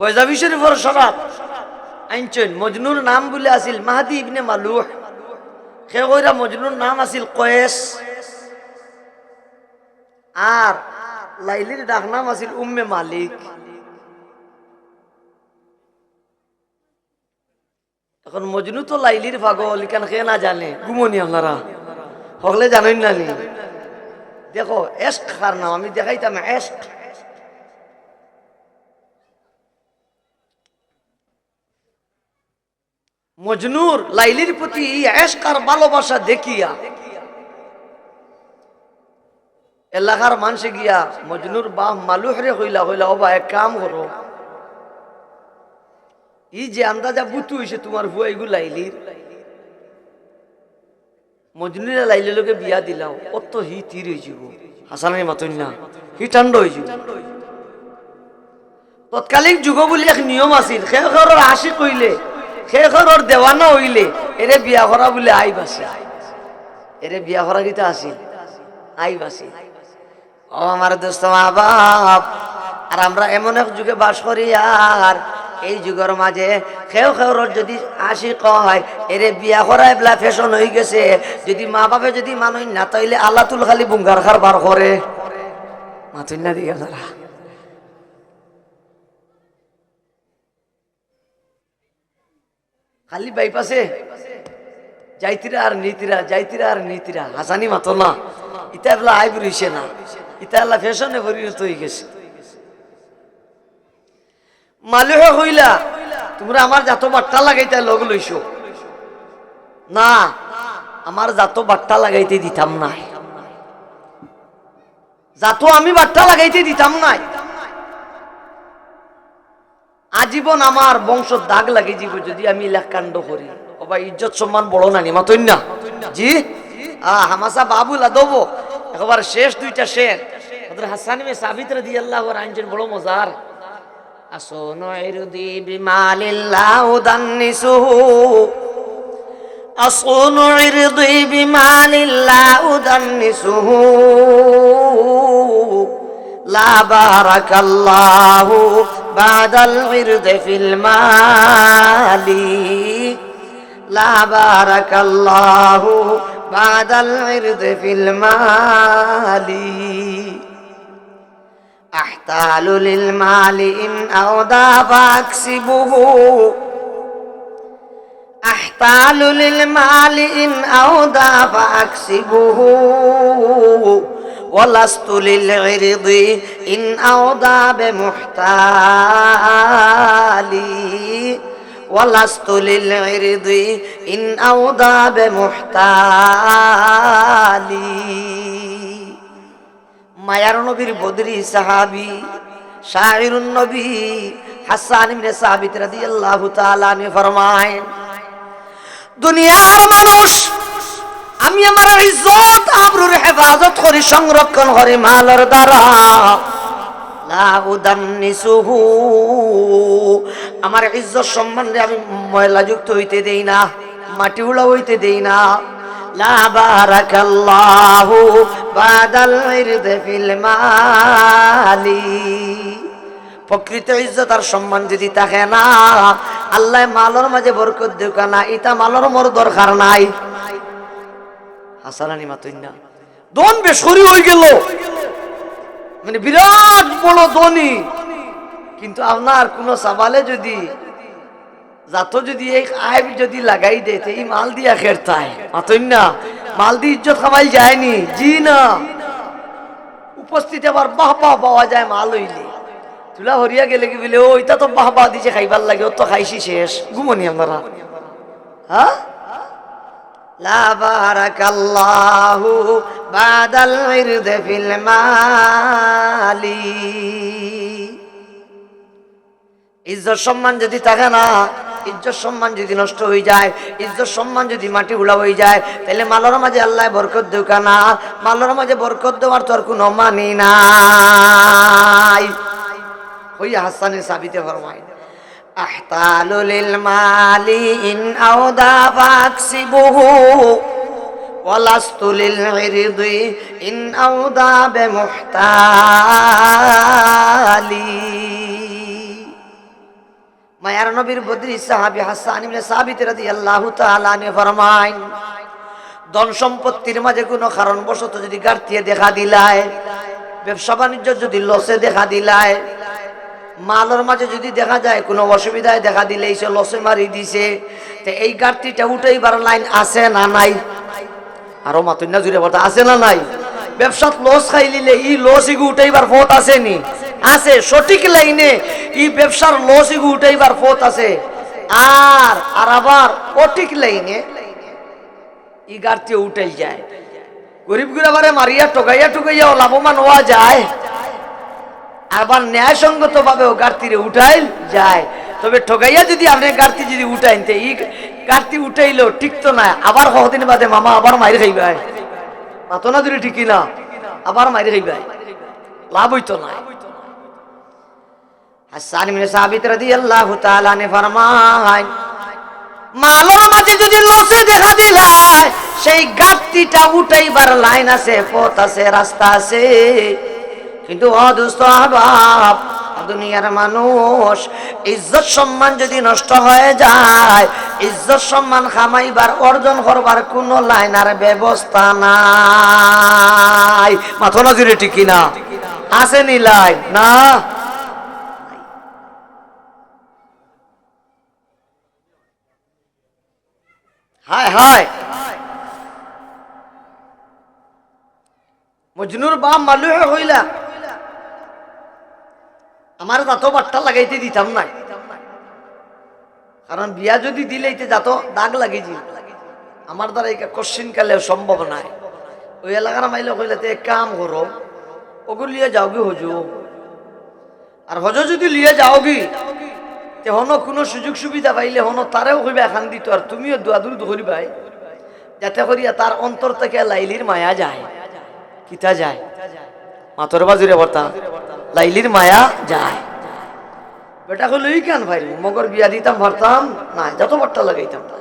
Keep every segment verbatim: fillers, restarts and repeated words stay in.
বয়জাবি শরীফর শরাত আনছইন, মজনুর নাম বুলে আছিল মাহদি ইবনে মালুহ। কেউ কইরা মজনুর নাম আছিল কয়েস। আর লাইলির ডাক নাম আছিল উম্মে মালিক। এখন মজনু তো লাইলির পাগল, ইখান কে না জানে? ঘুমো নি আপনারা? হকলে জানইন না নি? দেখো, এশক কার নাম, আমি দেখাইতাম এশক। মজনুর লাইলির প্রতি এই এশক আর ভালোবাসা দেখিয়া এলাকার মানষে গিয়া মজনুর বাপ মালুহরে কইলা, কইলা, "ও বা, এক কাম করো, ই যে আন্দাজা বুতু অইছে তুমার ফুয়া ইগু লাইলির, মজনুরে লাইলির লগে বিয়া দিলাও, অত হি স্থির অইযিবো।" হাছা নানি মাতইন না, হি ঠান্ডা অইযিবো। তৎকালীন যুগো বুলে এক নিয়ম আছিল, কেউ কেউরর আশিক অইলে, কেউ কেউরর দেওয়ানা অইলে, এরে বিয়া করা বুলে আইব আছিল। এরে বিয়া করা কিতা আছিল? আইব আছিল। ও আমার দোস্ত মা বাপ, আর আমরা এমন এক যুগে বাস করি, আর এই যুগর মাঝে কেউ কেউরর যদি আশিক অয়, এরে বিয়া করা এবলা fashion অইগেছে। যদি মা বাপে যদি মানইন না, তাইলে আলাতুল খালি বুঙ্গার কারবার করে। মাতইন না দিকে তারা। খালি বাইপাসে যাইতিরা আর নিতিরা, যাইতিরা আর নিতিরা। হাছা নানি মাতো না, ইতা এবলা আইব রইছে না, ইতা এবলা fashion-এ পরিণত অইগেছে। মালুহে কইলা, "তুমরা আমার জাতো বাট্টা লাগাইতায় লগ লইছো না, আমার জাতো বাট্টা লাগাইতে দিতাম নায়, জাতো আমি বাট্টা লাগাইতে দিতাম নায়।" আজীবন আমার বংশর দাগ লাগি যিবো যদি আমি ইলা কাণ্ড করি। ও ভাই, ইজ্জত সম্মান বড় নানি, মাতইন না? জি? আ, হামাসা বাবুল আদব, একবার শেষ দুইটা শের। হযরত হাসান ইবনে সাবিত রাদিয়াল্লাহু আনহু আনছইন, বড় মজার। أصون عرضي بمال لا أدنسه، أصون عرضي بمال لا أدنسه، لا بارك الله بعد العرض في المال، لا بارك الله بعد العرض في المال. أحتال للمال إن أودى فأكسبه، أحتال للمال إن أودى فأكسبه، ولست للعرض إن أودى بمحتال، ولست للعرض إن أودى بمحتال. মায়ার নবীর বদরি সাহাবী, শাইরুন নবী হাসান ইবনে সাবিত রাদিয়াল্লাহু তাআলা আনহু ফরমাইন, দুনিয়ার মানুষ, আমি আমার ইজ্জত আবরুর হেফাজত করি, সংরক্ষণ করি মালর দ্বারা। লা উদান্নিসুহু, আমার ইজ্জত সম্মানরে আমি ময়লাযুক্ত অইতে দেই না, মাটি উড়া অইতে দেই না। লা বারাকাল্লাহু বাদাল ইরদে ফিল মালি। প্রকৃত ইজ্জত আর সম্মান যদি থাকে না, আল্লায় মালর মাঝে বরকত দেউকা না, ইতা মালর মোর দরকার নাই। হাছা নানি মাতইন না? ধন বেশ করি অইগেলো, মানে বিরাট বড় ধনী, কিন্তু আপনার কুনু সাবালে যদি জাতো যদি এক আইব যদি লাগাই দেয়, তে ই মাল দিয়া খেরতায়। মাতইন না? মাল দি ইজ্জত কামাইল যায়নি? জি না। উপস্থিত আবার বাহ বাহ পাওয়া যায় মাল অইলে। তুলা হরিয়া গেলেগি বুলে, "ও, ইতা তো বাহ বাহ দিছে খাইবার লাগি, অউ তো খাইছি শেষ।" ঘুমো নি আপনারা? হ্যাঁ? লা বারাকাল্লাহু বাদাল ইরদে ফিল মালি। ইজ্জত সম্মান যদি থাকে না, ইজ্জত সম্মান যদি নষ্ট অইযায়, ইজ্জত সম্মান যদি মাটি উড়া অইযায়, তাইলে মালর মাঝে আল্লায় বরকত দেউকা না। মালর মাঝে বরকত দেওয়ার তো আর কুনু মানি নাই। অউ হাসানে সাবিতে ফরমাইন, আহতালু লিল মালি ইন আওদা ফাকসিবুহু, ওয়ালাস্তু লিল ইরদি ইন আওদা বিমুহতালি। মায়ার নবীর বদরি সাহাবী হাসান ইবনে সাবিত রাদিয়াল্লাহু তাআলা আনহু ফরমাইন, ধন সম্পত্তির মাঝে কুনু কারণবশত যুদি ঘাটতি দেখা দিলায়, ব্যবসা বাণিজ্য যুদি লসে দেখা দিলায়, মালর মাঝে যুদি দেখা যায় কুনু অসুবিধায় দেখা দিলাইছে, লসে মারি দিছে, তে এই ঘাটতিটা উঠাইবার লাইন আছে না নাই? আরো মাতইন না, জুরে বলতা আছে না নাই? ব্যবসাত লস খাইলিলে ই লস ইগু উঠাইবার পথ আছে নি? আছে, সঠিক লাইনে ই ব্যবসার লস ইগু উঠাইবার পথ আছে। আর, আর আবার অঠিক লাইনে ই ঘাটতিও উঠাইল যায়। গরিব গুরাবারে মারিয়া ঠগাইয়া ঠগাইয়াও লাভবান হওয়া যায়, আবার ন্যায়সঙ্গতভাবেও ঘাটতিরে উঠাইল যায়। তবে ঠগাইয়া যুদি আপনে ঘাটতি যুদি উঠাইন, তে ই ঘাটতি উঠাইলেও ঠিক তো নায়, আবার কতদিন বাদে মামা আবার মাইর খাইবায়। মাতো না জুরে, ঠিক কি না? আবার মাইর খাইবায়, লাভ অইতো নায়। হাসান ইবনে সাবিত রাদিয়াল্লাহু তাআলা আনহু ফরমাইন, মালর মাঝে যুদি লসে দেখা দিলায়, সেই ঘাটতিটা উঠাইবার লাইন আছে, পথ আছে, রাস্তা আছে। কিন্তু ও দোস্ত আহবাব, দুনিয়ার মানুষ, ইজ্জত সম্মান যুদি নষ্ট হয়ে যায়, ইজ্জত সম্মান কামাইবার, অর্জন করবার কুনু লাইন আর ব্যবস্থা নাই। মাতো না জুরে, ঠিক কি না? আছে নি লাইন? না। হায় হায়। মজনুর বাপ মালুহে কইলা, "আমার জাতো বাট্টা লাগাইতে দিতাম নায়, কারণ বিয়া যুদি দিলে ইতে জাতো দাগ লাগি যাইবো। আমার দ্বারা ইটা কশ্চিন কালেও সম্ভব নায়।" ওই এলাকার মাইলে কইলা, "তে এক কাম করো, ওগু লইয়া যাওগি হজো।" আর হজো যুদি লইয়া যাওগি, তে হনো কুনু সুযোগ সুবিধা পাইলে হনো তারেও কইবায় এখান দিতো, আর তুমিও দোয়া দুরুদ করিবায়, যাতে করিয়া তার অন্তর থাকি লাইলির মায়া যায়। কিতা যায়? মাতরে বা জুরে বলতা, লাইলির মায়া যায়। বেটা কইলো, "ই কেন পাইমু, মগর বিয়া দিতাম পারতাম না, জাতো বাট্টা লাগাইতাম না।"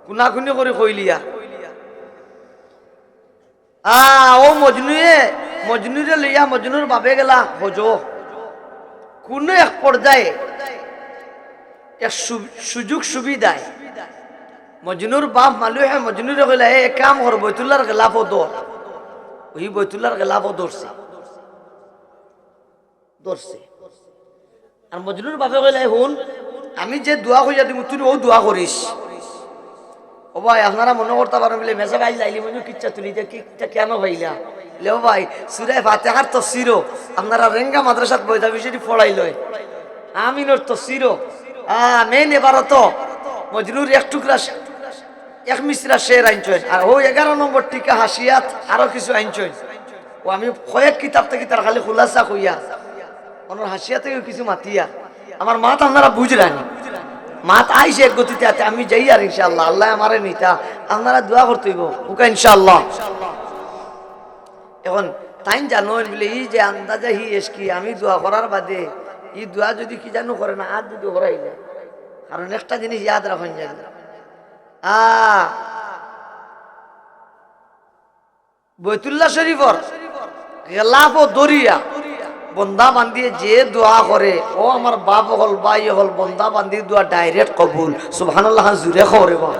কুনাকুনি করি কইলিয়া আ, ও মজনুয়ে, মজনুরে লইয়া মজনুর বাপে গেলা হজো। কুনু এক পর্যায়ে এক সু-, সুযোগ সুবিধায় মজনুর বাপ মালুহে মজনুরে কইলা, "এ, এক কাম কর, বৈতুল্লার গেলাফো ধর।" ওই বৈতুল্লার গেলাফো ধরছে, ধরছে। আর মজনুর বাপে কইলা, "হুন, আমি যে দোয়া কইয়া দিমু, তুই অউ দোয়া করিস।" ও ভাই, আপনারা মনো করতা পারইন বুলে, "মেজা ভাই লাইলি মজনু কিচ্ছা তুলি দে, কিচ্ছা কেন ভাইলা?" লে ও ভাই, সুরায় ফাতেহার তফসিরও আপনারা রেঙ্গা মাদ্রাসাত বৈধা বিষয়টি পড়াইলয়। আমিনর তফসিরও, আ, মেইন এবারত মজনুর এক টুকরা শে-, এক মিসরা শের আনছইন। আর অউ এগারো নম্বর টিকা হাশিয়াত আরো কিছু আনছইন। ও আমি কয়েক কিতাব থাকি তার খালি খুলাসা কইয়া, অনর হাশিয়া থাকিও কিছু মাতিয়া। আমার মাত আপনারা বুঝরা নি? মাত আইছে এক গতিতে, আতে আমি যাইয়ার ইনশাআল্লাহ, আল্লায় আমারে নিতা। আপনারা দোয়া করতে অইবো, উকা ইনশাআল্লাহ। এখন তাইন জানইন বুলে, ই যে আন্দাজা হি এশকি, আমি দোয়া করার বাদে ই দোয়া যুদি কি জানু করে না, আত যুদি হরাইলে, কারণ একটা জিনিস ইয়াদ রাখইন জানি, আ, বৈতুল্লাহ শরীফর গেলাফো ধরিয়া বন্দা বান্দিয়ে যে দোয়া করে, ও আমার বাপ অকল, ভাই অকল, বন্দা বান্দির দোয়া direct কবুল। সুবহানাল্লাহ, জুরে কও রে বা।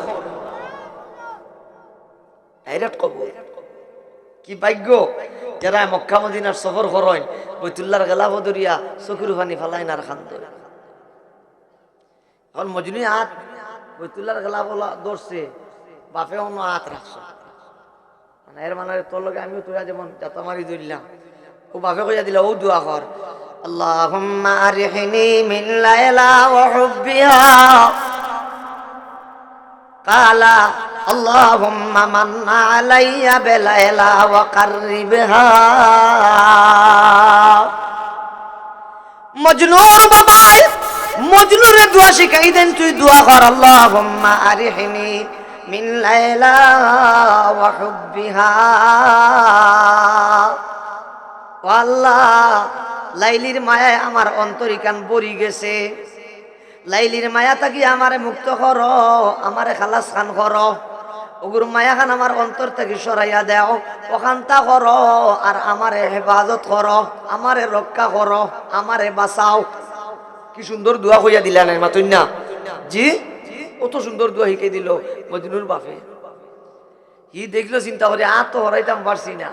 Direct কবুল। কি ভাগ্য, যারা মক্কা মদিনার সফর করইন, বৈতুল্লাহর গেলাফো ধরিয়া চকুর পানি ফালাইন আর কান্দইন। এখন মজনুয়ে আত বৈতুল্লাহর গেলাফো ধরছে, বাপে অনো আত রাখছে। মানে, এর মানে তোর লগে আমিও তোরা যেমন জাতা মারি ধরলাম। ও বাপে কইয়া দিলা, "ও দোয়া কর, আল্লাহুম্মা আরিহনি মিন লাইলা ওয়া হুব্বিহা।" কালা, "আল্লাহুম্মা মান্না আলাইয়া বিলাইলা ওয়া কাররিবহা।" মজনুর বাবায় মজনুরে দোয়া শিখাই দেন, তুই দোয়া কর, "আল্লাহুম্মা আরিহনি মিন লাইলা ওয়া হুব্বিহা।" ও আল্লাহ, লাইলির মায়ায় আমার অন্তর ইখান ভরি গেছে। লাইলির মায়া থাকি আমারে মুক্ত করো, আমারে খালাস খান করো। ওগুর মায়া খান আমার অন্তর থাকি সরাইয়া দেও, অখানতা করো, আর আমারে হেফাজত করো, আমারে রক্ষা করো, আমারে বাঁচাও। কি সুন্দর দোয়া কইয়া দিলা নায়, মাতইন না? জি, অত সুন্দর দোয়া হিকাই দিল মজনুর বাফে। হি দেখলো, চিন্তা করি, আর তো হরাইতাম পারছি না।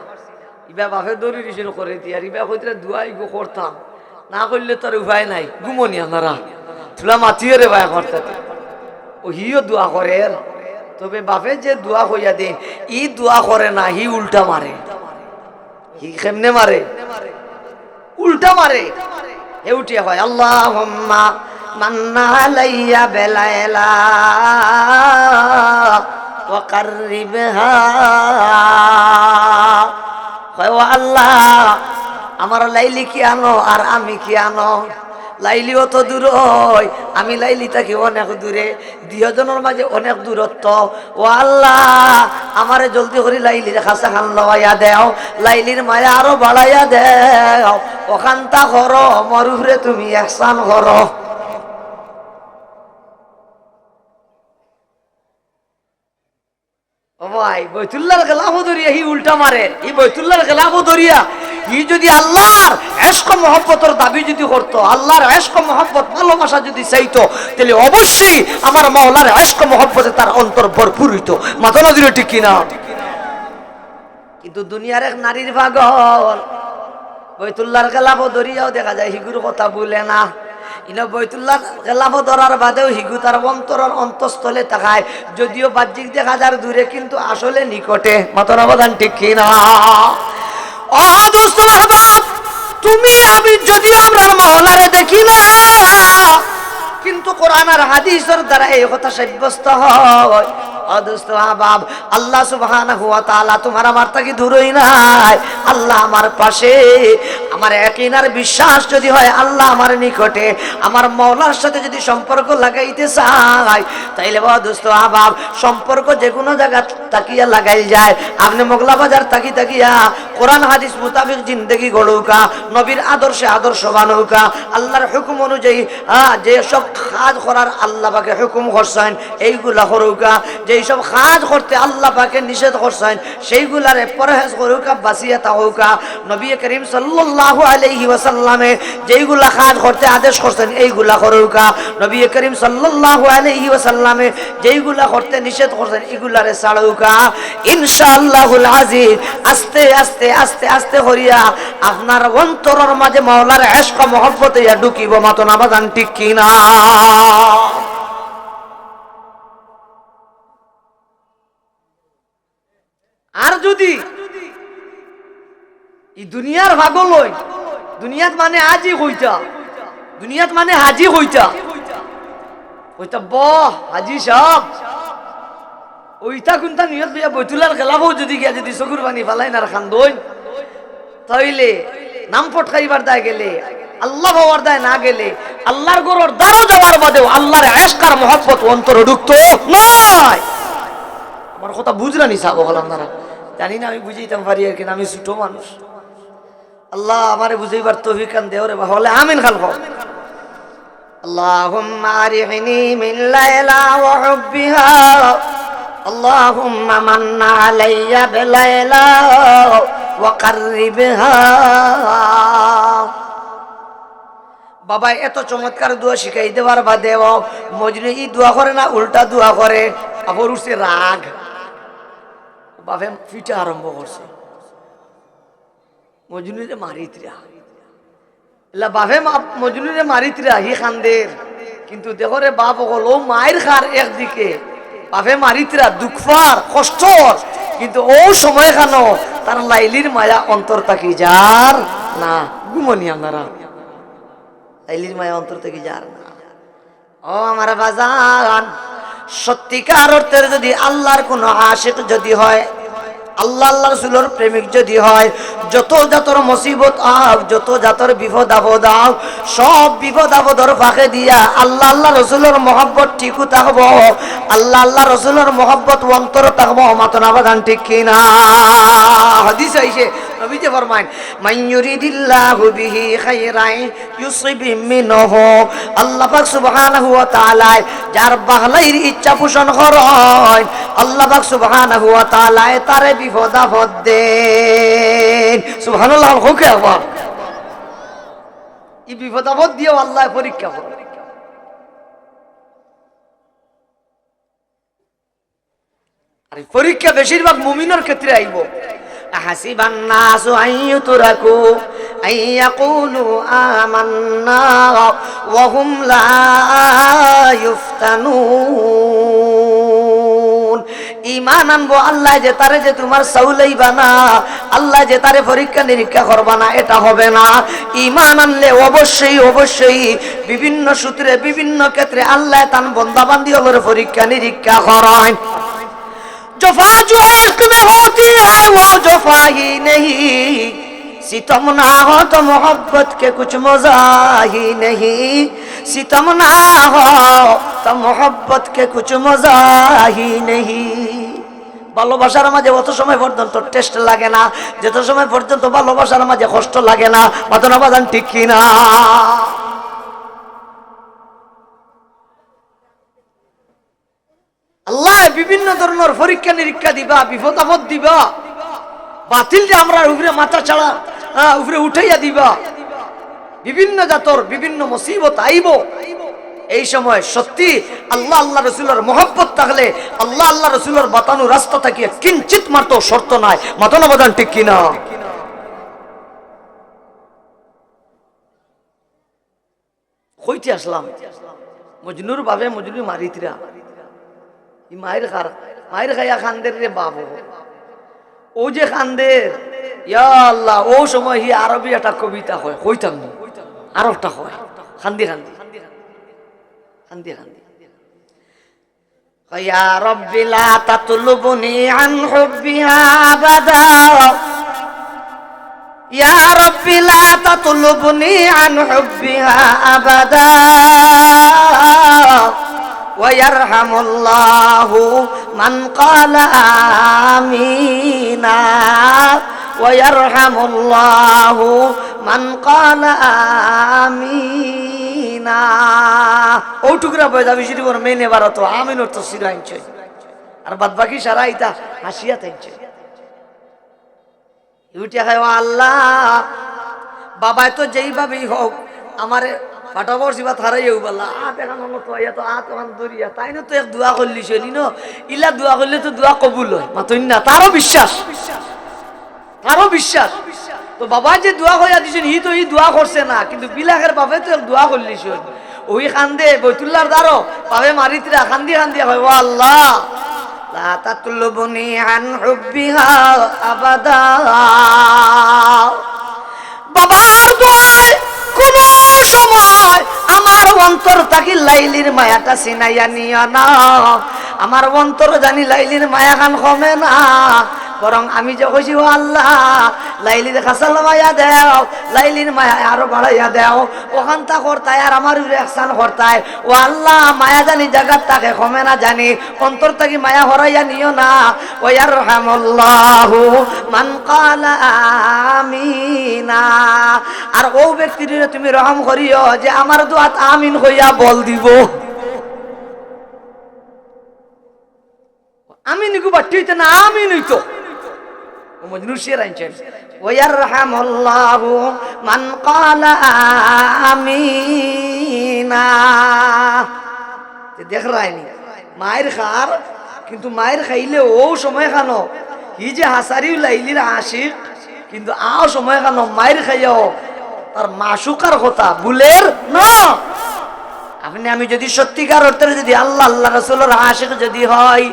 ইবা বাফে দৌড়ি রিসেন করে দি, আর ইবা কইতরা দোয়া ইগু করতাম, না করলে তো আর উপায় নাই। ঘুমনি আপনারা, তুলা মাতিও রে ভাই করতে। ও হিও দোয়া করের, তবে বাফে যে দোয়া কইয়া দেইন, ই দোয়া করে না, হি উল্টা মারে। হি কেমনে মারে? উল্টা মারে। হে উঠিয়া কয়, "আল্লাহুম্মা মান্না আলাইয়া বেলায়লা ওয়া কাররিবহা।" কয়, "ও আল্লাহ, আমার লাইলি কি আনো আর আমি কি আনো? লাইলি অত দূর অয়, আমি লাইলি থাকি অনেক দূরে।" দুইজনর মাঝে অনেক দূরত্ব। ও আল্লাহ, আমারে জলদি করি লাইলির কাছাখান লওয়াইয়া দেও, লাইলির মায়া আরো বাড়াইয়া দেও। অখানতা করো, মোর উপরে তুমি ইহসান করো। ও ভাই, বাইতুল্লাহর গেলাফো ধরিয়া হি উল্টা মারে। ই বাইতুল্লাহর গেলাফো ধরিয়া হি যদি আল্লাহর ইশক মহব্বতর দাবি যদি করতো, আল্লাহর ইশক মহব্বত ভালোবাসা যদি চাইতো, তাইলে অবশ্যই আমার মাওলার ইশক মহব্বতে তার অন্তর ভরপুর অইতো। মাতইন না জুরে, ঠিক কি না? কিন্তু দুনিয়ার এক নারীর পাগল, বাইতুল্লাহর গেলাফো ধরিয়াও দেখা যায় হিগুর কথা ভুলে না। ইনো বাইতুল্লাহর গেলাফো ধরার বাদেও হিগু তার অন্তরর অন্তঃস্থলে তাকায়, যদিও বাহ্যিক দেখা যার দূরে, কিন্তু আসলে নিকটে। মাতইন না বাজান, ঠিক কি না? ও দোস্ত আহবাব, তুমি আমি যদিও আমরার মাওলারে দেখি না, কিন্তু কোরআন আর হাদিসর দ্বারা এই কথা সাব্যস্ত হয়। ও দোস্ত আহবাব, আল্লাহ সুবহানাহু ওয়া তাআলা তুমার আমার থাকি দূরই নায়, আল্লাহ আমার পাশে। আমার ইয়াকিন আর বিশ্বাস যদি হয় আল্লাহ আমার নিকটে, আমার মাওলার সাথে যদি সম্পর্ক লাগাইতে চাই, তাইলে বা দোস্ত আহবাব, সম্পর্ক যে কোনো জায়গা থাকিয়া লাগাইল যায়। আপনে মোগলা বাজার থাকি থাকিয়া কোরআন হাদিস মোতাবেক জিন্দেগি গড়উক্কা, নবীর আদর্শে আদর্শবান অউক্কা, আল্লাহর হুকুম অনুযায়ী, আ, যে সব কাজ করার আল্লাহ পাকে হুকুম করছইন, এইগুলা করউক্কা, যেই সব কাজ করতে আল্লাহ পাকে নিষেধ করছইন, সেইগুলারে পরহেজ করউক্কা, বাঁচিয়া থাকউক্কা। নবী করিম সাল্লাল্লাহু আলাইহি ওয়াসাল্লামে যেইগুলা কাজ করতে আদেশ করছইন, এইগুলা করউক্কা। নবী করিম সাল্লাল্লাহু আলাইহি ওয়াসাল্লামে যেইগুলা করতে নিষেধ করছইন, ইগুলারে ছাড়উক্কা। ইনশাআল্লাহুল আজিজ, আস্তে আস্তে, আস্তে আস্তে করিয়া আপনার অন্তরর মাঝে মাওলার ইশক মহব্বত ইয়া ঢুকিবো। মাতইন না বাজান, ঠিক কি না? আর যদি ই দুনিয়ার পাগল অই, দুনিয়াত মানে আজি কইতা, দুনিয়াত মানে হাজি কইতা, কইতা, "বাহ, হাজি সাব, অউ ইতা কুনতা নিয়ত লইয়া বাইতুল্লাহর গেলাফো যদি গিয়া যদি চকুর পানি ফালাইন আর কান্দইন, তাইলে নাম ফটকাইবার দায় গেলে, আল্লাহ পাওয়ার দায় না গেলে, আল্লাহর ঘরর দ্বারো যাওয়ার বাদেও আল্লাহর ইশক আর মহব্বত অন্তরো ঢুকতো নায়।" আমার কথা বুঝরা নি সাব অকল আপনারা? জানি না আমি বুঝাইতাম পারি আর কি না, আমি ছোট মানুষ। আল্লাহ আমারে বুঝাইবার তৌফিক খান দেও রে বা, হকলে আমিন খান কও। اللهم أرحني من ليلى وحبها. اللهم من علي بليلى وقربها. বাবায় এত চমৎকার দোয়া শিখাই দেওয়ার বাদেও মজনু ই দোয়া করে না, উল্টা দোয়া করে। আবার উঠছে রাগ, বাফে ফিটা আরম্ভ করছে। মজনুরে মারিতরা। এলা বাফে মা-, মজনুরে মারিতরা, হি কান্দের। কিন্তু দেখো রে বাপ অকল, অউ মাইর খার একদিকে, বাফে মারিতরা, দুখ পার, কষ্ট অর, কিন্তু অউ সময় খানো তার লাইলির মায়া অন্তর থাকি যার না। ঘুমনি আপনারা? লাইলির মায়া অন্তর থাকি যার না। ও আমার বাজান, সত্যিকার অর্থের যদি আল্লাহর কোনো আশিক যদি হয়, আল্লাহ, আল্লাহ রসুলর প্রেমিক যদি হয়, যত জাতর মুসিবত আউক, যত জাতর বিপদ আপদ আউক, সব বিপদ আপদর ফাঁকে দিয়া আল্লাহ, আল্লাহ রসুলর মহব্বত টিকু থাকবো, আল্লাহ, আল্লাহ রসুলর মহব্বত অন্তর থাকবো। মাতইন না বাজান, ঠিক কি না? হাদিস আইছে, নবীজি ফরমাইন, "মান ইউরিদিল্লাহু বিহি খাইরান ইউসিব মিনহু।" আল্লাহ পাক সুবহানাহু ওয়া তাআলায় যার ভালাইর ইচ্ছা পোষণ করইন, আল্লাহ পাক সুবহানাহু ওয়া তাআলায় তারে বিপদ আপদ দেইন। সুবহানাল্লাহ, কও কে আবার। ই বিপদ আপদ দিয়াও আল্লায় পরীক্ষা করে। আর ই পরীক্ষা বেশিরভাগ মুমিনর ক্ষেত্রে আইবো। أحسب الناس أن يتركوا أن يقولوا آمنا وهم لا يفتنون। ঈমান আনবো, আল্লায় যে তারে যে তুমার চাউলাইবা না, আল্লায় যে তারে পরীক্ষা নিরীক্ষা করবা না, এটা হবে না। ঈমান আনলে অবশ্যই, অবশ্যই বিভিন্ন সূত্রে, বিভিন্ন ক্ষেত্রে আল্লায় তান বন্দাবান্দি অকলরে পরীক্ষা নিরীক্ষা করইন। جفا جو عشق میں ہوتی ہے وہ جفا ہی نہیں، ستم نہ ہو تو محبت کے کچھ مزہ ہی نہیں، ستم نہ ہو تو محبت کے کچھ مزہ ہی نہیں۔ ভালোবাসার মাঝে অত সময় পর্যন্ত টেস্ট লাগে না, যত সময় পর্যন্ত ভালোবাসার মাঝে কষ্ট লাগে না। মাতন না বাজান, ঠিক কি না? আল্লায় বিভিন্ন ধরনর পরীক্ষা নিরীক্ষা দিবা, বিপদ আপদ দিবা, বাতিলরে আমরার উপরে মাথা ছাড়া, আহ, উপরে উঠাইয়া দিবা, বিভিন্ন জাতর বিভিন্ন মুসিবত আইবো। এই সময় সত্যি আল্লাহ, আল্লাহ রসুলর মহব্বত থাকলে আল্লাহ, আল্লাহ রসুলর বাতানো রাস্তা থাকিয়া কিঞ্চিত মাত্র শর্ত নাই। মাতন না বাজান, ঠিক কি না? কইতে আসলাম, মজনুর বাপে মজনু মারিতরা। ই মাইর খার, মাইর খাইয়া কান্দের রে বাপ। ও যে কান্দের, ইয়া আল্লাহ, ও সময় হি আরবি একটা কবিতা কয়, কইতাম না, আরবটা কয়, কান্দি কান্দি, কান্দি কান্দি। يا رب لا تطلبني عن حبها أبدا، يا رب لا تطلبني عن حبها أبدا، ويرحم الله من قال آمين، ويرحم الله من قال آمين। ও টুকরা পয়দা বেশি দিব, মেনে বারো তো আমিন অর্থ সিরাইন চাই। আর বাদ বাকি সারা ইতা হাসিয়া থাকছে। উঠিয়া কয়, "ও আল্লাহ, বাবায় তো যেইভাবেই হোক, আমারে ফাটাবর জিবাত হারাইয়া উবাল্লা, আত এখান হলো তো, ইয়া তো আত ওখান ধরিয়া, তাইন তো এক দোয়া করলি, শুনি ন, ইলা দোয়া করলে তো দোয়া কবুল হয়।" মাতইন না, তারও বিশ্বাস, তারও বিশ্বাস। তো বাবায় যে দোয়া কইয়া দিছইন, হি তো ই দোয়া করছে না, কিন্তু বিলাখের বাপে তো এক দোয়া করলি, শুনি। ওই কান্দে বৈতুল্লার দ্বারো, বাপে মারিতরা, কান্দি কান্দি কয়, "ও আল্লাহ, لا تطلبني عن حبها أبدا।" বাবার দোয়ায় কুনু সময় আমার অন্তর থাকি লাইলির মায়াটা ছিনাইয়া নিও না। আমার অন্তর জানি লাইলির মায়াখান কমে না, বরং আমি যে কইছি, "ও আল্লাহ, লাইলির খাছাল মায়া দেও, লাইলির মায়া আরো বাড়াইয়া দেও।" ওখান তা করতায় আর আমার উপরে এহসান করতায়। ও আল্লাহ, মায়া জানি জাগাত থাকে, কমে না জানি, অন্তর থাকি মায়া হরাইয়া নিও না। ويرحم الله من قال آمين। আর ও ব্যক্তিরে তুমি রহম করিও যে আমার দোয়াত আমিন কইয়া বল দিব। আমিন ইগু বাট্টি অইতো না, আমিন অইতো। ও মজনু শের আনছেন, "ويرحم الله من قال آمين।" তে দেখরায়নি, মাইর খার, কিন্তু মাইর খাইলে ও সময় খানো, হি যে হাসারিও লাইলির আশিক, কিন্তু আও সময় খানো মাইর খাইয়াও তার মাশুকার কথা ভুলের না। আপনে আমি যদি সত্যিকার অর্থে যদি আল্লাহ, আল্লাহ রসুলর আশিক যদি হয়,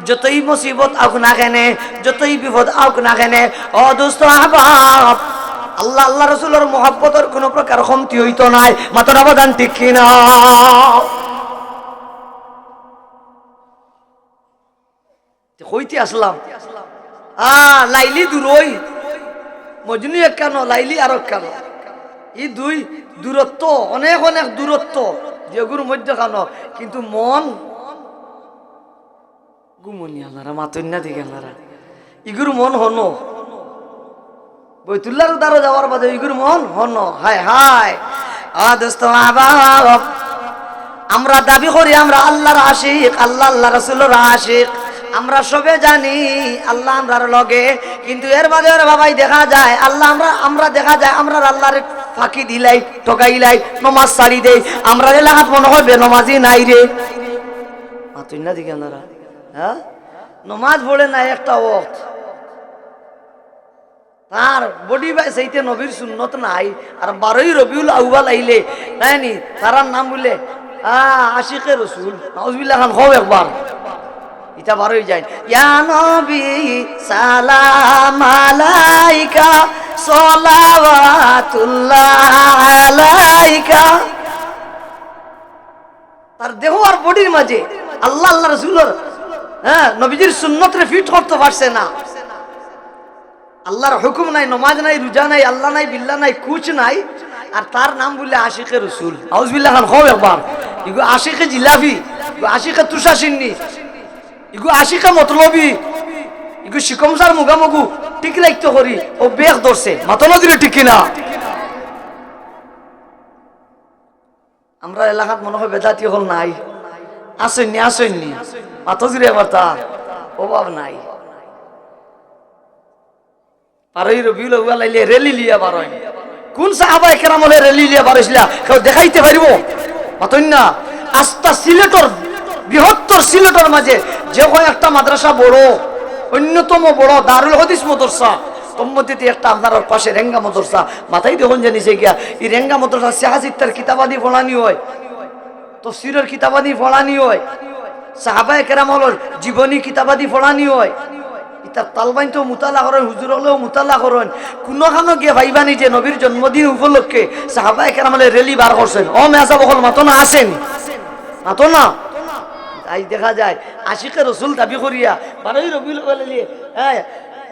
যতই মুসিবত আউক না কেনে, যতই বিপদ আউক না কেনে, ও দোস্ত আহবাব, আল্লাহ, আল্লাহ রসুলর মহব্বতর কোনো প্রকার কমতি অইতো নায়। মাতন না বাজান, ঠিক কি না? তে কইতে আসলাম, আ, লাইলি দূরই, মজনু এক কানো, লাইলি আরক কানো। ই দুই দূরত্ব, অনেক অনেক দূরত্ব, যেগুর মধ্যে কানো, কিন্তু মন ঘুমনি আল্লারা, মাতইন না দিকে আল্লারা। ইগুর মন হনো। বৈতুল্লার উদারো যাওয়ার বাদে ইগুর মন হনো। হায় হায়। আ দোস্ত, মা বাপ, আমরা দাবি করি আমরা আল্লাহর আশিক, আল্লাহ, আল্লাহ রসুলর আশিক। আমরা সবে জানি আল্লাহ আমরার লগে, কিন্তু এর বাদে ওর বাবাই দেখা যায় আল্লাহ আমরা, আমরা দেখা যায় আমরার আল্লাহর ফাঁকি দিলাই, ঠগাইলাই, নমাজ ছাড়ি দেই। আমরার এলাকাত মনো কয় বেনমাজি নাই রে। মাতইন না দেখি আপনারা, হ্যাঁ? নমাজ পড়ে না একটা ওয়াক্ত। তার বডি বায় চাইতে নবীর সুন্নত নাই। আর বারোই রবিউল আউয়াল আইলে, নাই নি, তারার নাম বুলে, আ, আশিকে রসুল। নাউজুবিল্লাহ খান, কও একবার। ইতা বারোই যায়, ইয়া নবী সালাম আলাইকা, সলাওয়াতুল্লাহ আলাইকা। তার দেহ আর বডির মাঝে আল্লাহ, আল্লাহ রসুলর, হ্যাঁ, নবীজির সুন্নতরে ফিট করতো পারছে না। আল্লাহর হুকুম নাই, নমাজ নাই, রোজা নাই, আল্লাহ নাই, বিল্লাহ নাই, কুছ নাই। আর তার নাম বুলে আশিকে রসুল। নাউজুবিল্লাহ খান, কও একবার। ইগু আশিকে জিলাপি, ইগু আশিকে তুষার সিন্নি, ইগু আশিকে মতলবি, ইগু শিকমসার মুগামুগু ঠিক রাখতো করি, ও বেক ধরছে। মাতো না দিলে ঠিক কিনা? আমরার এলাকাত মনো কয় বেদাতি অকল নাই। আছইন নি, আছইন নি। মাতো জুরে বার্তা। অভাব নাই। বারোই রবিউল আউয়াল আইলে র‍্যালি লিয়া বারইন। কুন সাহাবায়ে কেরাম অকলে র‍্যালি লিয়া বারইছিলা? কেউ দেখাইতে পারবো? মাতইন না। আস্তা সিলেটর, বৃহত্তর সিলেটর মাঝে যে কয়টা মাদ্রাসা বড়, অন্যতম বড় দারুল হাদিস মাদ্রাসা, তন্মধ্যে একটা আপনারার পাশে রেঙ্গা মাদ্রাসা, মাথায় দেখুন যে নিচে গিয়া, ই রেঙ্গা মাদ্রাসা সিয়াসিত্তার কিতাবাদি পড়ানি অয়, তফসিরর কিতাবাদি পড়ানি অয়, সাহাবায়ে কেরাম অকলর জীবনী কিতাবাদি পড়ানি অয়। ইতার তালবাইন তো মুতালা করইন, হুজুর অকলেও মুতালা করইন। কুনুখানো গিয়া পাইবা নি যে নবীর জন্মদিন উপলক্ষে সাহাবায়ে কেরাম অকলে র‍্যালি বার করছইন? ও মেসাব অকল মাতো না, আছইন? মাতো না। আইজ দেখা যায় আশিকে রসুল দাবি করিয়া বারোই রবিউল আউয়াল আইলে, হ্যাঁ,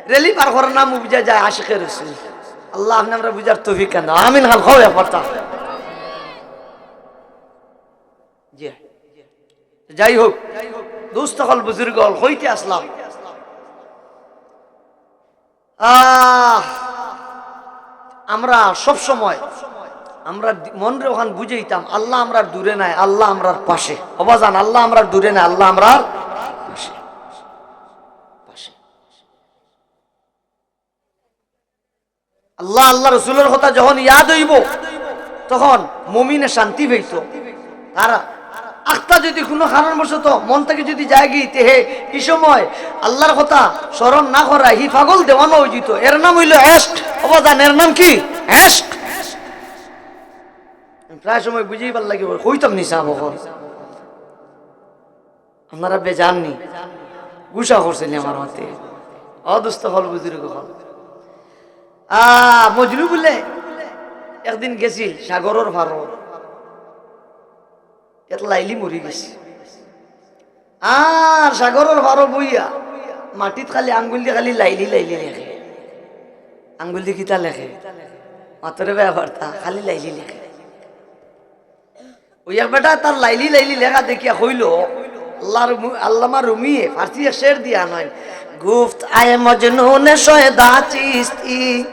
র‍্যালি বার করার নাম বুঝা যায় আশিকে রসুল। আল্লাহ আপনে আমরারে বুঝার তৌফিক দান। আমিন খান, কও একবার তা। জি। যাই হোক, দোস্ত অকল, বুজুর্গ অকল, কইতে আছলাম, আহ, আমরা সব সময় আমরা দি-, মনরে অখান বুঝাইতাম, আল্লাহ আমরার দূরে নায়, আল্লাহ আমরার পাশে। ও বাজান, আল্লাহ আমরার দূরে নায়, আল্লাহ আমরার পাশে, পাশে। আল্লাহ, আল্লাহ রসুলর কথা যখন ইয়াদ অইবো, তখন মুমিনে শান্তি পাইতো। তার আখতা যদি কুনু কারণবশত মন থাকি যদি যায়গি, তে হে ই সময় আল্লাহর কথা স্মরণ না করায়, হি পাগল দেওয়ানা অইযিতো। এর নাম অইলো এশক। ও বাজান, এর নাম কি? এশক। প্রায় সময় বুঝাইবার লাগি কইতাম নি সাব অকল। আপনারা বেজার নি? গুসা করছইন নি আমার মাতে? ও দোস্ত অকল, বুজুর্গ অকল। আ, মজনু বুলে একদিন গেছিল সাগরর পারো, এত লাইলি মরি গেছে। আর সাগরর পারো বইয়া মাটিত খালি আঙ্গুল দি খালি লাইলি লাইলি লেখে। আঙ্গুল দি কিতা লেখে? মাতরে বেয়া বার্তা, খালি লাইলি লেখে। ওই এক বেটা তার লাইলি লাইলি লেখা দেখিয়া কইলো, আল্লাহর মু-, আল্লামা রুমিয়ে ফার্সি এক শের দিয়া নয়, গুফত আয়ে মজনুন শয়দা চিস্তি,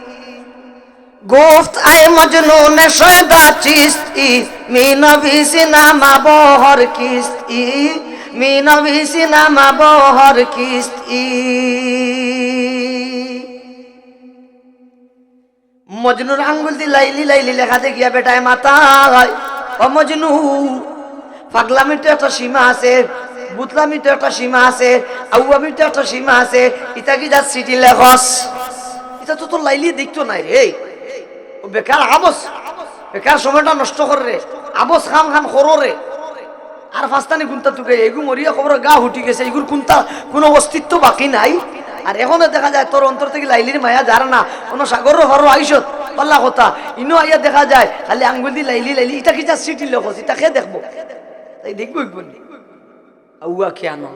গুফত আয়ে মজনুন শয়দা চিস্তি, মি নবীসি নামা বহর কিস্তি, মি নবীসি নামা বহর কিস্তি। মজনুর আঙ্গুল দি লাইলি লাইলি লেখা দেখিয়া বেটায় মাতায়, "ও মজনু, পাগলামির তো একটা সীমা আছে, বুতলামির তো একটা সীমা আছে, আউয়ামির তো একটা সীমা আছে, ইতা কিজাত চিঠি লেখস? ইতা তো তোর লাইলি দেখতো নায় রে।" ও বেকার আবস, বেকার সময়টা নষ্ট কররে, আবস কাম খান কররে। আর ফাস্তানি কুন্তা তুকে, এগু মরিয়া কবরো গা হুটি গেছে, এগুর কুন্তা কুনু অস্তিত্ব বাকি নাই। আর এখনো দেখা যায় তোর অন্তর থাকি লাইলির মায়া যার না, কুনু সাগরর পারো আইসত, পাল্লা কথা। ইনো আইয়া দেখা যায় খালি আঙ্গুল দি লাইলি লাইলি, ইতা কিজাত চিঠি লেখস, ইতা কে দেখবো? তাই দেখবো একবার নি। আউয়া কিয়ানো।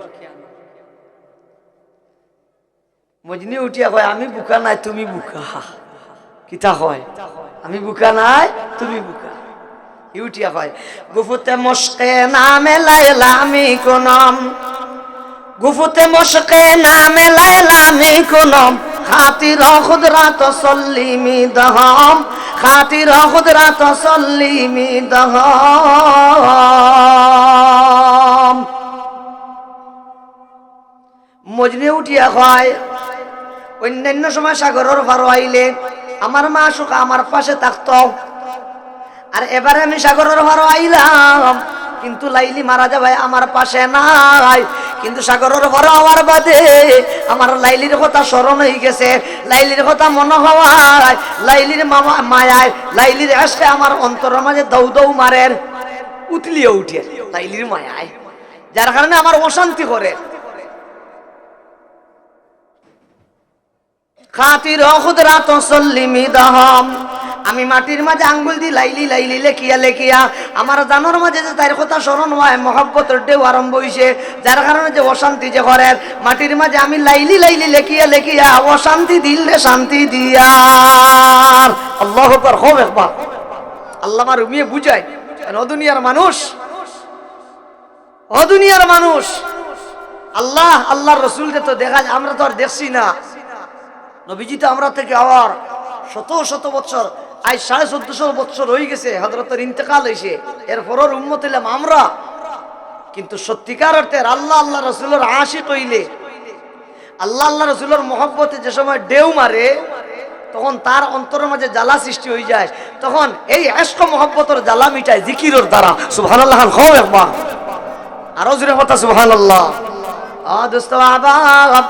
মজনু উঠিয়া কয়, "আমি বুকা নায়, তুমি বুকা।" কিতা কয়? "আমি বুকা নায়, তুমি বুকা।" ই উঠিয়া কয়, "গুফতে মশকে নামে লাইলা মি কুনম, গুফতে মশকে নামে লাইলা মি কুনম, খাতির খুদরাত সল্লি মি দহম, খাতির খুদরাত সল্লি মি দহম।" মজনু উঠিয়া কয়, "অন্যান্য সময় সাগরর পারো আইলে আমার মাশুকা আমার পাশে থাকতো, আর এবারে আমি সাগরর পারো আইলাম, কিন্তু লাইলি মারা যাওয়ায় আমার পাশে নাই। কিন্তু সাগরর পারো আওয়ার বাদে আমার লাইলির কথা স্মরণ অইগেছে। লাইলির কথা মনো হওয়ায়, লাইলির মামা-, মায়ায়, লাইলির এশকে আমার অন্তরর মাঝে দৌ দৌ মারের, উতলিয়া উঠের লাইলির মায়ায়, যার কারণে আমার অশান্তি করের। খাতির খুদরা তসল্লি মিদাহাম। আমি মাটির মাঝে আঙ্গুল দি লাইলি লাইলি লেখিয়া লেখিয়া আমার জানর মাঝে যে তাইর কথা স্মরণ অয়, মহব্বতর ঢেউ আরম্ভ অইছে, যার কারণে যে অশান্তি যে করের, মাটির মাঝে আমি লাইলি লাইলি লেখিয়া লেখিয়া অশান্তি দিলরে শান্তি দিয়ার। আল্লাহু আকবার, কও একবার। আল্লামা রুমিয়ে বুঝায়, কেন দুনিয়ার মানুষ ও দুনিয়ার মানুষ, আল্লাহ, আল্লাহর রসুলরে তো দেখা যায়, আমরা তো আর দেখছি না। নবীজি তো আমরা থেকে আওয়ার শত শত বৎসর, আজ সাড়ে চোদ্দশো বৎসর অইগেছে হযরতর ইন্তেকাল অইছে, এরপরর উম্মত অইলাম আমরা। কিন্তু সত্যিকার অর্থে আল্লাহ, আল্লাহ রসুলর আশিক অইলে, আল্লাহ, আল্লাহ রসুলর মহব্বতে যে সময় ঢেউ মারে, তখন তার অন্তরর মাঝে জ্বালা সৃষ্টি অইযায়। তখন এই এশক মহব্বতর জ্বালা মিটায় জিকিরর দ্বারা। সুবহানাল্লাহ খান, কও একবার। আরো জোরে কথা সুবহানাল্লাহ। ও দোস্ত আহবাব,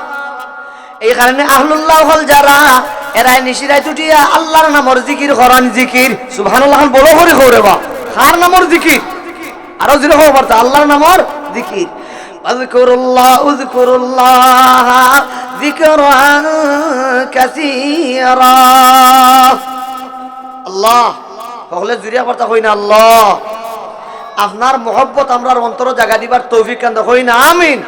এই কারণে আহলুল্লাহ অকল যারা, এরা নিশিরাইত উঠিয়া আল্লাহর নামর জিকির করান জিকির। সুবহানাল্লাহ খান বড় করি কও রে বা। কার নামর জিকির? আরো জোরে কও পারতা, আল্লাহর নামর জিকির। اذكروا الله، اذكروا الله ذكرا كثيرا। আল্লাহ, হকলে জুড়িয়া পারতা কই না আল্লাহ। আপনার মহব্বত আমরার অন্তরো জাগা দিবার তৌফিক দান দেও কই না আমিন।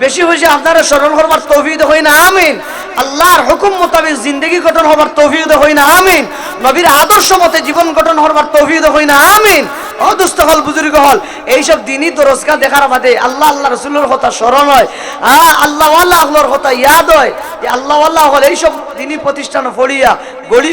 বেশি বেশি আপনারে স্মরণ করবার তৌফিক দান দেও কই না আমিন। আল্লাহর হুকুম মোতাবেক জিন্দেগি গঠন হবার তৌফিক দান দেও কই না আমিন। নবীর আদর্শ মতে জীবন গঠন হবার তৌফিক দান দেও কই না আমিন। ও দোস্ত অকল, বুজুর্গ অকল, এইসব দিনই দরসগাহ দেখার বাদে আল্লাহ, আল্লাহ রসুলর কথা স্মরণ অয়, আ, আল্লাহওয়ালা অকলর কথা ইয়াদ অয়, যে আল্লাহওয়ালা অকল এইসব দিনই প্রতিষ্ঠান পড়িয়া গড়ি